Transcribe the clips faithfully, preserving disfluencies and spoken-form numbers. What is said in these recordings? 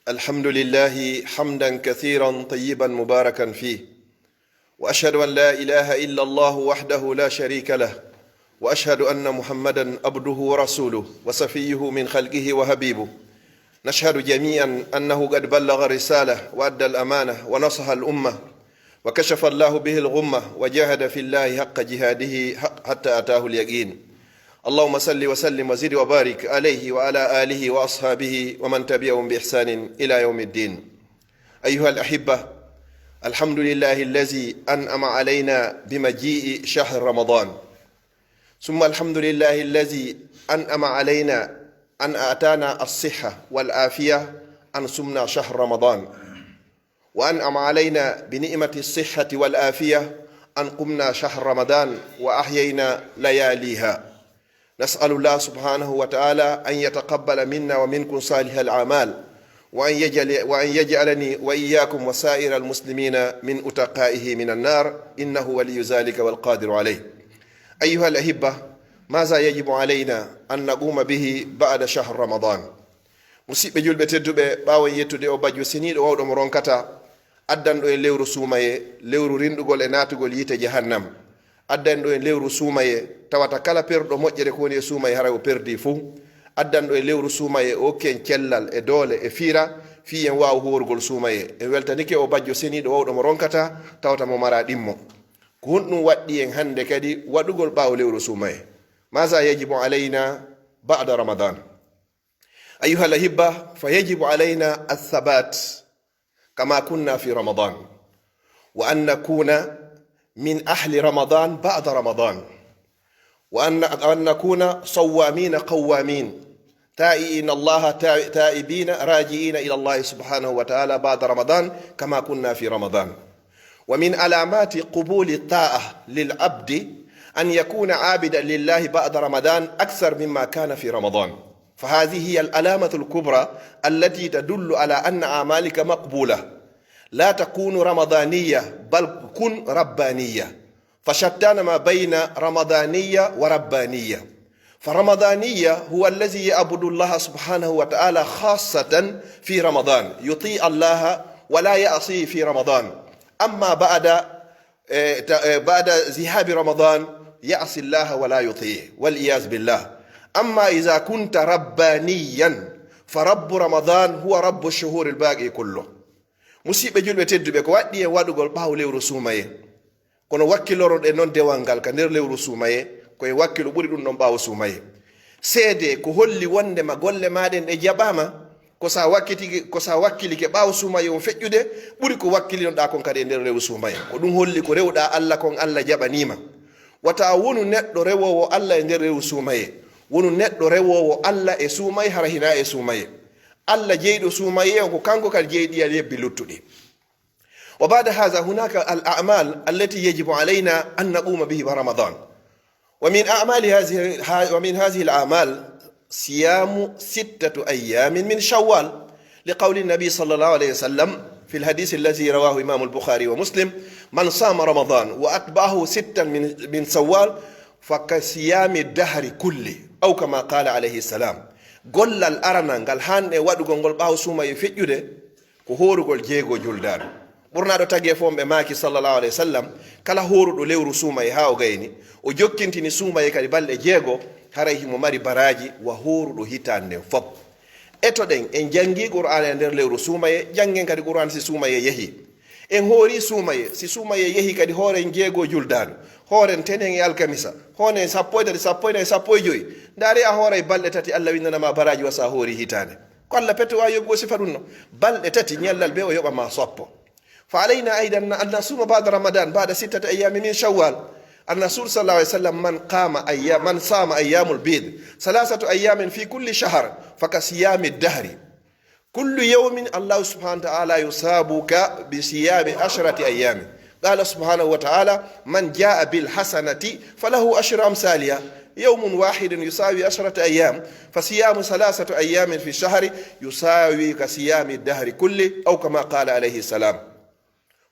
الحمد لله حمدا كثيرا طيبا مباركا فيه، وأشهد أن لا إله إلا الله وحده لا شريك له، وأشهد أن محمدا عبده ورسوله وصفيه من خلقه وحبيبه. نشهد جميعا أنه قد بلغ الرسالة وأدى الأمانة ونصح الأمة، وكشف الله به الغمة، وجاهد في الله حق جهاده حق-، حتى أتاه اليقين. اللهم صل وسلم وزد وبارك عليه وعلى آله وأصحابه ومن تبعهم بإحسان إلى يوم الدين. أيها الأحبة، الحمد لله الذي أنعم علينا بمجيء شهر رمضان، ثم الحمد لله الذي أنعم علينا أن أعطانا الصحة والعافية أن صمنا شهر رمضان، وأنعم علينا بنعمة الصحة والعافية أن قمنا شهر رمضان وأحيينا لياليها. نسأل الله سبحانه وتعالى أن يتقبل منا ومنكم صالح الأعمال، وأن يجعل، وأن يجعلني وإياكم وسائر المسلمين من أتقائه من النار، إنه ولي ذلك والقادر عليه. أيها الأحبة، ماذا يجب علينا أن نقوم به بعد شهر رمضان؟ Musiɓɓe julɓe tedduɓe, ɓaawo en yettude o bajjo seniiɗo wawɗo mo ronkata, addanɗo en lewru suumaye, lewru rinɗugol e naatugol yiite jahannam. Addanɗo en lewru suumaye, tawata kala perɗo moƴƴere ko woni e suumaye, haray o perdii fuu. Addanɗo en lewru suumaye, o okki en cellal e doole e fiira, fii en waawu hoorugol suumaye. En weltanike o bajjo seniiɗo wawɗo mo ronkata, tawata mo maraa ɗimmo. Ko honɗum waɗɗii en hannde kadi waɗugol ɓaawo lewru suumaye? ماذا يجب علينا بعد رمضان؟ أيها الأحبة، فيجب علينا الثبات كما كنا في رمضان، وأن نكون من أهل رمضان بعد رمضان، وأن، وأن نكون صوامين قوامين، تائبين الله، تائبين راجعين إلى الله سبحانه وتعالى بعد رمضان كما كنا في رمضان. ومن علامات قبول الطاعة للعبد أن يكون عابدا لله بعد رمضان أكثر مما كان في رمضان. فهذه هي العلامة الكبرى التي تدل على أن أعمالك مقبولة. لا تكون رمضانية، بل كن ربانية. فشتان ما بين رمضانية وربانية. فرمضانية هو الذي يعبد الله سبحانه وتعالى خاصة في رمضان، يطيع الله ولا يعصيه في رمضان. أما بعد، eh, ta-, eh, بعد ذهاب رمضان يعصي الله ولا يطيع، والعياذ بالله. أما إذا كنت ربانيا، فرب رمضان هو رب الشهور الباقي كله. Musiɓɓe julɓe tedduɓe, ko waɗɗii en waɗugol ɓaawo lewru suumaye? Kono wakkiloroɗen non dewal ngal ka nder lewru suumaye, ko e wakkilo ɓuri ɗum ɗon ɓaawo suumaye. Seedee ko holli wondema golle maa ɗen ɗe jaɓaama, ko sa wakkitike, ko sa wakkilike ɓaawo suumaye on feƴƴude, ɓuri ko wakkilinoɗaa kon kadi e nder lewru suumaye. Ko ɗum holli ko rewɗaa Alla kon, Alla jaɓaniima. Wata wonu neɗɗo rewoowo Alla e nder lewru suumaye. Wonu neɗɗo rewoowo Alla e suumaye, hara hinaa e suumaye. Alla jeyɗo suumaye on, ko kanko kadi jeyɗi e lebbi luttuɗi. وبعد هذا هناك الأعمال التي يجب علينا أن نقوم به برمضان. ومن أعمال هذه، ومن هذه الأعمال صيام ستة أيام من شوال، لقول النبي صلى الله عليه وسلم في الحديث الذي رواه إمام البخاري ومسلم: من صام رمضان وأتبعه ستا من، من شوال فكصيام الدهر كله، أو كما قال عليه السلام. Gollal aranal ngal haanɗen waɗugol ngol ɓaawo suumaye feƴƴude, ko hoorugol jeego juldaano. Ɓurnaaɗo tageefo on ɓe maaki, sallallahu alayhi wa sallam, kala hooruɗo lewru suumaye haa o gayni, o jokkintini suumaye kadi balɗe jeego, haray himo mari baraaji wa hooruɗo hitaande nden fow. Etoɗen, en janngii Qur'aana e nder lewru suumaye, janngen kadi Qur'aana si suumaye yehi. En hoorii suumaye, si suumaye yehi kadi hooren jeego juldaano, hooren tenen e alkamisa, hooren sappo e tati, sappo e nayi, sappo e jowi. Ndaaree a hooray balɗe tati, Alla winnana ma baraaji wa si a hoorii hitaande. Ko Alla pete waawi yoɓugo sifa ɗum no. Balɗe tati, ñallal bee o yoɓa ma sappo. فعلينا أيضا أن نصوم بعد رمضان بعد ستة أيام من شوال. الرسول صلى الله عليه وسلم: من قام أيام، من صام أيام البيض ثلاثة أيام في كل شهر فكصيام الدهر. كل يوم الله سبحانه وتعالى يثابك بصيام عشرة أيام. قال سبحانه وتعالى: من جاء بالحسنة فله عشر أمثالها، يوم واحد يساوي عشرة أيام، فصيام ثلاثة أيام في الشهر يساوي كصيام الدهر كله، أو كما قال عليه السلام.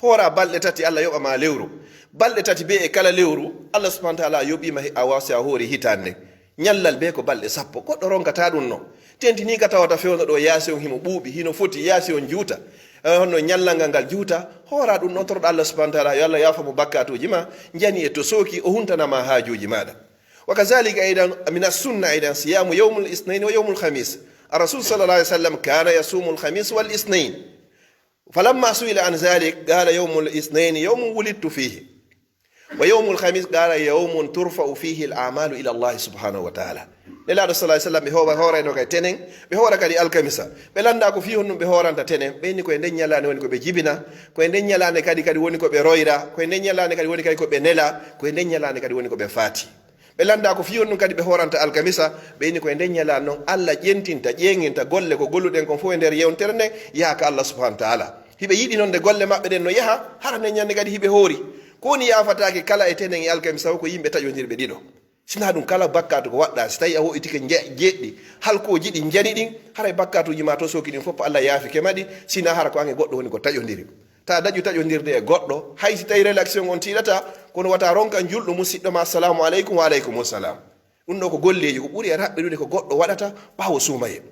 Hooraa balɗe tati, Alla yoɓa ma lewru. Balɗe tati bee e kala lewru, Alla subhanahu wa ta'ala yoɓii ma he-, a wa-, si a hoori hitaande. Ñallal bee ko balɗe sappo. Goɗɗo ronkataa ɗun non. Tentinii ka tawata fewndo ɗoo yaasi on himo ɓuuɓi, hino foti yaasi on juuta. Eh, honno ñallal ngal ngal juuta? Hooraa ɗun non, toroɗaa Allah subhanahu wa ta'ala, yo Allah yaafo mo bakkaatuuji maa, njani e tosooki, o huntana maa haajuuji maaɗa. وكذلك أيضا من السنة أيضا صيام يوم الاثنين ويوم الخميس. الرسول صلى الله عليه وسلم كان يصوم الخميس والاثنين. فلما سئل عن ذلك قال: يوم الاثنين يوم ولدت فيه، ويوم الخميس قال: يوم ترفع فيه الأعمال إلى الله سبحانه وتعالى. Nelaaɗo sallallahu alaihi wasallam, ɓe hoowa-, hoorayno kay tenen, ɓe hoora kadi alkamisa. Ɓe lannda ko fii honɗun ɓe hooranta tenen, ɓe inni ko e nden ñalaande woni ko ɓe jibina, ko e nden ñalaande kadi, kadi woni ko ɓe royra, ko e nden ñalaande kadi woni kadi ko ɓe nela, ko e nden ñalaande kadi woni ko ɓe faati. Ɓe lannda ko fii honɗun kadi ɓe hooranta alkamisa, ɓe inni ko e nden ñalaande non Alla ƴentinta, ƴeeŋinta golle ko golluɗen kon fow e nder yewtere nden, yaha ka Alla subhanahu wa ta'ala. Hiɓe yiɗi non nde golle maɓɓe ɗen no yaha, hara nden ñande kadi hiɓe hoori. Ko woni yaafataake kala e tenen e alkamisa o ko yimɓe taƴondirɓe ɗiɗo. Sinaa ɗun kala bakkaatu ko waɗɗaa, si tawii a wo'itike nje-, jeɗɗi, halkooji ɗin njani ɗin, haray bakkaatuuji maa tosooki ɗin fow Alla yaafike ma ɗi, sinaa hara ko an e goɗɗo woni ko taƴondiri. Taa daƴu taƴondirde e goɗɗo, hay si tawii relation on tiiɗataa, kono wata ronkan julɗo musiɗɗo maa, "Assalamu aleykum." "Wa aleykumu salam." Ɗun ɗoo ko golleeji ko ɓuri e raɓɓiɗude ko goɗɗo waɗata ɓaawo suumayee.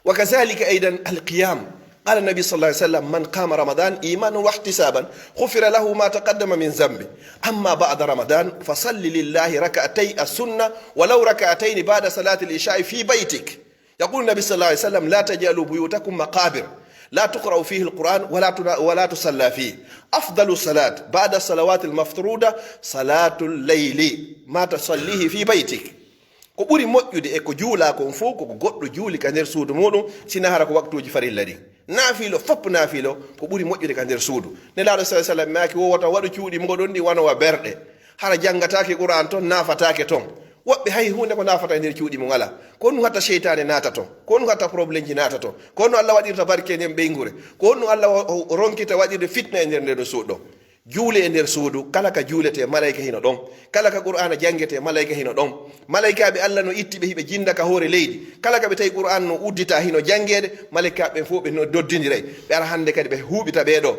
وكذلك أيضا القيام. قال النبي صلى الله عليه وسلم: "من قام رمضان إيمانا واحتسابا غفر له ما تقدم من ذنبه. أما بعد رمضان فصل لله ركعتي السنة ولو ركعتين بعد صلاة العشاء في بيتك." يقول النبي صلى الله عليه وسلم: "لا تجعلوا بيوتكم مقابر، لا تقرأ فيه القرآن ولا تنا-، ولا تصلى فيه. أفضل الصلاة بعد الصلوات المفروضة صلاة الليل، ما تصليه في بيتك." Ko ɓuri moƴƴude e ko juulaa kon fow, ko ko goɗɗo juuli ka nder suudu muuɗum, sinaa hara ko waktuuji farilla ɗin. Naafiilo fow, naafiilo, ko ɓuri moƴƴude ka nder suudu. Nelaaɗo sallallahu alaihi wasallam maaki, "Wo wota waɗu cuuɗi mooɗon ɗin wano wa berɗe." Hara janngataake Qur'aan ton, naafataake ton. Woɓɓe hay huunde ko naafata e nder cuuɗi mun alaa. Ko honɗun hatta seytaane naata ton? Ko honɗun hatta problemji naata ton? Ko honno Alla waɗirta barke e nden ɓeynguure? Ko honno Alla wa-, o ronkita waɗirde fitna e nder nden suudu ɗon? Juule e nder suudu, kala ka juuletee, malayka hino ɗon. Kala ka Qur'aana janngetee, malayka hino ɗon. Malaykaaɓe Alla no itti ɓe hiɓe jinnda ka hoore leydi. Kala ka ɓe tawi Qur'aana no udditaa hino janngeede, malaykaaɓe ɓen fow ɓe no doddindiray. Ɓe ara hannde kadi ɓe huuɓita ɓee ɗoo.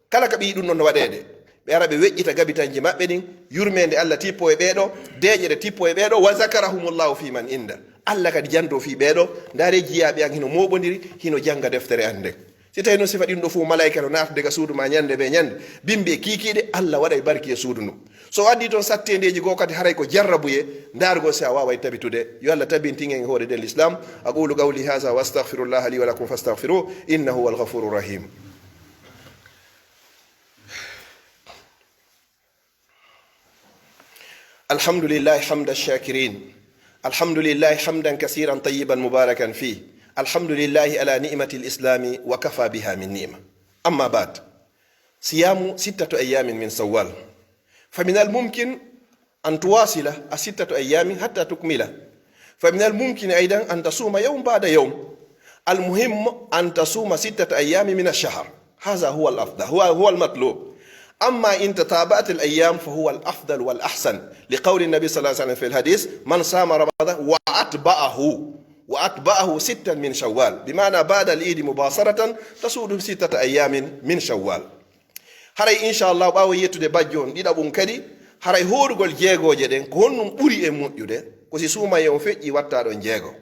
Kala ka ɓe yi'i ɗun ɗon no waɗeede, ɓe ara ɓe weƴƴita gabitanji maɓɓe ɗin, yurmeende Alla tippoo e ɓee ɗoo, deeƴere tippoo e ɓee ɗoo, "wa zakarahumullahu fi man inda." Alla kadi janto fii ɓee ɗoo, "Ndaaree jiyaaɓe an hino mooɓondiri, hino jannga deftere an nden." Si tawii non sifa ɗin ɗoo fow malaayika no naatude ka suudu maa ñande bee ñande, bimbi e kiikiiɗe, Alla waɗay barki e suudu ndun. So o addii ton satteendeeji goo kadi haray ko jarrabuyee, ndaarugol si a waaway tabitude. Yo Alla tabintin en e hoore nden Lislaam. أقول قولي هذا وأستغفر الله لي ولكم فاستغفروه إنه هو الغفور الرحيم. الحمد لله حمد الشاكرين. الحمد لله حمدا كثيرا طيبا مباركا فيه. الحمد لله على نعمة الإسلام وكفى بها من نعمة. أما بعد. صيام ستة أيام من شوال. فمن الممكن أن تواصل الستة أيام حتى تكمل. فمن الممكن أيضا أن تصوم يوم بعد يوم. المهم أن تصوم ستة أيام من الشهر. هذا هو الأفضل، هو، هو المطلوب. أما إن تتابعت الأيام فهو الأفضل والأحسن، لقول النبي صلى الله عليه وسلم في الحديث: "من صام رمضان وأتبعه، وأتبعه ستا من شوال"، بمعنى بعد العيد مباشرة تصوم ستة أيام من شوال. Haray, inchallahu, ɓaawo yettude bajjo on ɗiɗaɓun kadi, haray hoorugol jeegooje ɗen, ko honɗun ɓuri e moƴƴude? Ko si suumayee on feƴƴii, wattaa ɗon jeego.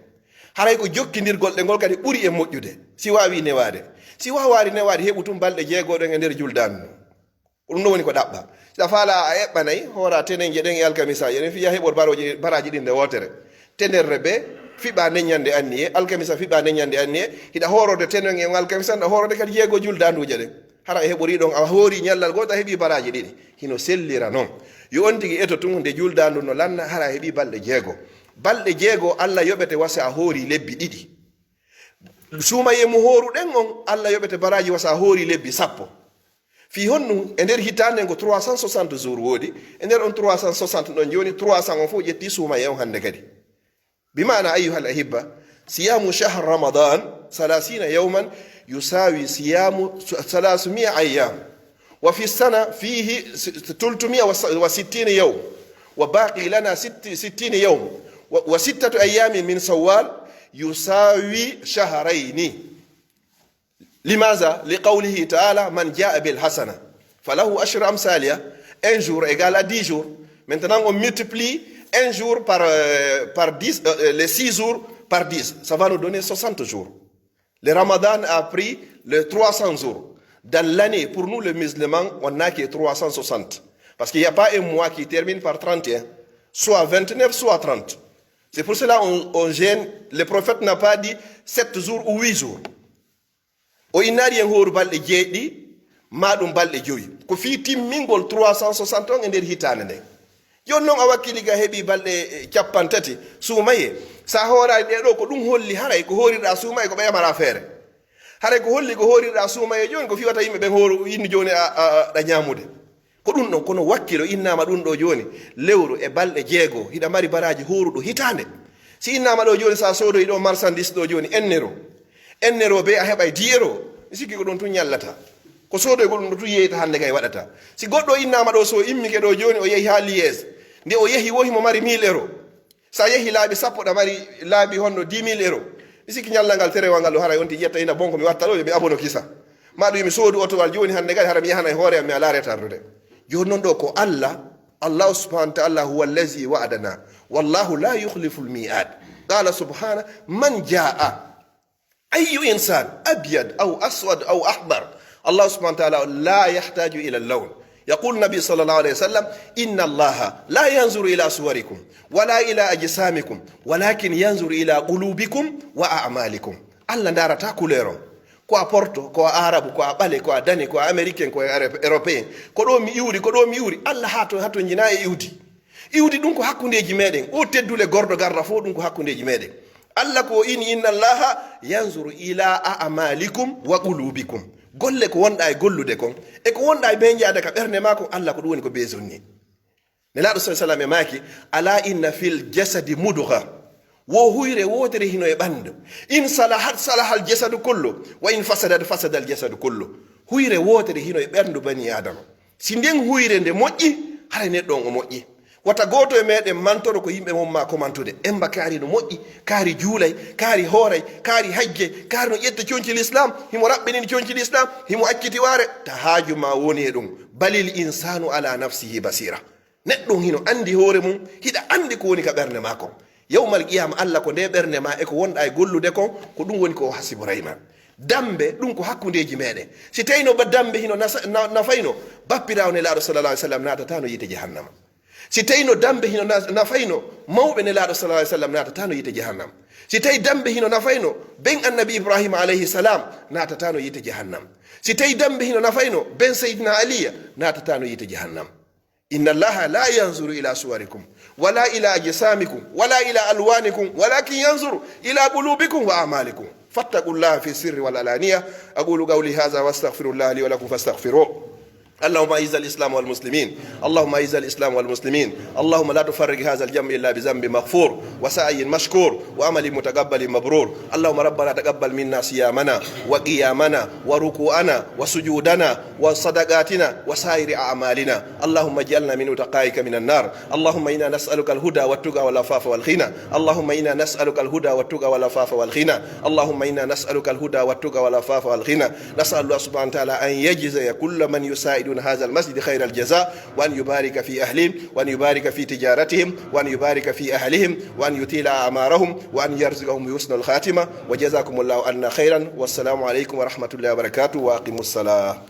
Haray ko jokkindirgol ɗe ngol kadi ɓuri e moƴƴude, si waawii newaade. Si waawaali newaade, heɓu tun balɗe jeego ɗen e nder juldaandu ndun. Ko ɗun ɗon woni ko ɗaɓɓaa. Si a faalaa a eɓɓanay, hooraa tenenje ɗen e alkamisaaje ɗen, fii a heɓor barooje, baraaji ɗin nde wootere. Tenerre bee, fiɓaa nden ñande anniyee, alkamisa fiɓaa nden ñande anniyee, hiɗa hoororde tenen e on alkamisa, hiɗa hoororde kadi jeego juldaanduuje ɗen. Hara a heɓorii ɗon, a hoorii ñallal gootal, a heɓii baraaji ɗiɗi. Hino sellira non. Yo on tigi eto tun, nde juldaandu no lanna, hara a heɓii balɗe jeego. Balɗe jeego, Alla yoɓete wa si a hoorii lebbi ɗiɗi. Suumayee mo hooruɗen on, Alla yoɓete baraaji wa si a hoorii lebbi sappo. Fii honɗun? E nder hitaande ko trois cent soixante jours woodi. E nder on trois cent soixante ɗon jooni, trois cents on fow ƴettii suumayee on hannde kadi. بمعنى أيها الأحبة، صيام شهر رمضان ثلاثين يوما يساوي صيام ثلاثمائة أيام، وفي السنة فيه ثلاثمائة وستين يوم، وباقي لنا ست-، ستين يوم، و-، وستة أيام من شوال يساوي شهرين. لماذا؟ لقوله تعالى: "من جاء بالحسنة فله عشر أمثالها". Un jour égale à dix jours. Maintenant, on multiplie un jour par, euh, par dix, euh, euh, les six jours par dix, ça va nous donner soixante jours. Le Ramadan a pris les trois cents jours. Dans l'année, pour nous les musulmans, on n'a que trois cent soixante. Parce qu'il n'y a pas un mois qui termine par trente et un. Soit vingt-neuf, soit trente. C'est pour cela on, on jeûne. Le prophète n'a pas dit sept jours ou huit jours. O innaali en hooru balɗe jeeɗiɗi, maa ɗum balɗe jowi. Ko fii timmingol trois cent soixante on e nder hitaande nden. Jooni non a wakkili ka heɓi balɗe, eh, cappanɗe tati, suumayee. Sa hooraali ɗee ɗoo, ko ɗum holli haray ko hoorirɗaa suumayee ko ɓe yamaraa feere. Haray ko holli ko hoorirɗaa suumayee jooni ko fii wata yimɓe ɓen hooru innu jooni a, a, a, ɗa ñaamude. Ko ɗum ɗon, kono wakkilo innaama ɗum ɗoo jooni, lewru e balɗe jeego, hiɗa mari baraaji hooruɗo hitaande. Si innaama ɗoo jooni, sa soodoyi ɗoo marchandise ɗoo jooni, un euro. Un euro bee a heɓay dix euro, mi sikki ko ɗum tun ñallata. Ko soodoygol ɗum ɗoo tun yeeyta hannde kay waɗata. Si goɗɗo innaama ɗoo, so immike ɗoo jooni, o yehi haa Liège. Nde o yehi woo himo mari mille euro. Sa yehi laabi sappo, ɗa mari laabi honno dix mille euro. Mi sikki ñallal ngal terewal ngal ɗoo haray on ti ƴetta ina bon ko mi watta ɗoo, yo mi abono kisa. Ma ɗum yo mi soodu otowal jooni hannde kadi hara mi yahana e hoore am mi alaa retardude. Jooni non ɗoo ko Allah, Allah subhanahu wa ta'ala huwa allazi wa'adana. Wallahu la yukhlifu al-mi'ad. Qala subhana man jaa أي إنسان أبيض أو أسود أو أحمر. الله سبحانه وتعالى لا يحتاج إلى اللون. يقول النبي صلى الله عليه وسلم: إن الله لا ينظر إلى صوركم ولا إلى أجسامكم ولكن ينظر إلى قلوبكم وأعمالكم. Allah ndaarataa couleur on. Ko a porto, ko a aarabu, ko a ɓale, ko a dane, ko a américain, ko a européen. Ko ɗoo mi iwri, ko ɗoo mi iwri. Allah haa to hatonjinaa e iwdi. Iwdi ɗum ko hakkundeeji meɗen. O teddule gordo garra fof ɗum ko hakkundeeji meɗen. Allah ko o ini: inna Allaha yanzuru ila a'malikum wa qulubikum. Golle ko wonɗa e gollude kon e ko wonɗa e beejaade ka ɓernde ma kon, Allah ko ɗum woni ko besonni. Nelaaɗo sallallahu alaihi wasallam e maaki: ala inna fil jasadi mudgha. Wo huyre wootere hino e ɓandu. In salahat salahal jasadu kullu, wa in fasadat fasadal jasadu kullu. Huyre wootere hino e ɓerndu bani Aadama. Si nden huyre nde moƴƴi, haray neɗɗo on o moƴƴi. Wata gooto e meɗen mantoro ko yimɓe mon maa ko mantude. Emba kaari no moƴƴi, kaari juulay, kaari hooray, kaari hajje, kaari no ƴetta conci l'islam, himo raɓɓinini conci l'islam, himo acciti waare. Ta haaju ma woni e ɗum. Balil insanu ala nafsihi basira. Neɗɗo on hino andi hoore mum, hiɗa andi ko woni ka ɓernde maa kon. Yawmal qiyaama, Allah ko nde ɓernde maa e ko wonɗa e gollude kon, ko ɗum woni ko o hasiborayma. Dambe, ɗum ko hakkundeeji meɗen. Si tawino ba dambe hino nasa-, na-, nafayno, bappiraawo Nelaaɗo sallallahu alaihi wasallam naatatano yiite jahannama. Si tawino dambe hino na-, nafayno, mawɓe Nelaaɗo sallallahu alaihi wasallam naatatano yiite jahannama. Si tawi dambe hino nafayno, ben Annabi Ibrahima alayhi salam naatatano yiite jahannama. Si tawi dambe hino nafayno, ben Sayyidina Aliya naatatano yiite jahannama. إن الله لا ينظر إلى صوركم ولا إلى أجسامكم ولا إلى ألوانكم ولكن ينظر إلى قلوبكم وأعمالكم. فاتقوا الله في السر والعلانية. أقول قولي هذا وأستغفر الله لي ولكم فاستغفروه. اللهم أعز الإسلام والمسلمين. اللهم أعز الإسلام والمسلمين. اللهم لا تفرق هذا الجمع إلا بذنب مغفور وسعي مشكور وعمل متقبل مبرور. اللهم ربنا تقبل منا صيامنا وقيامنا وركوعنا وسجودنا وصدقاتنا وسائر أعمالنا. اللهم اجعلنا من عتقائك من النار. اللهم إنا نسألك الهدى والتقى والعفاف والغنى. اللهم إنا نسألك الهدى والتقى والعفاف والغنى. اللهم إنا نسألك الهدى والتقى والعفاف والغنى. نسأل الله سبحانه وتعالى أن يجزي كل من يساعدون هذا المسجد خير الجزاء، وأن يبارك في أهلهم، وأن يبارك في تجارتهم، وأن يبارك في أهلهم، وأن يطيل أعمارهم، وأن يرزقهم حسن الخاتمة. وجزاكم الله عنا خيرا، والسلام عليكم ورحمة الله وبركاته، وأقيموا الصلاة.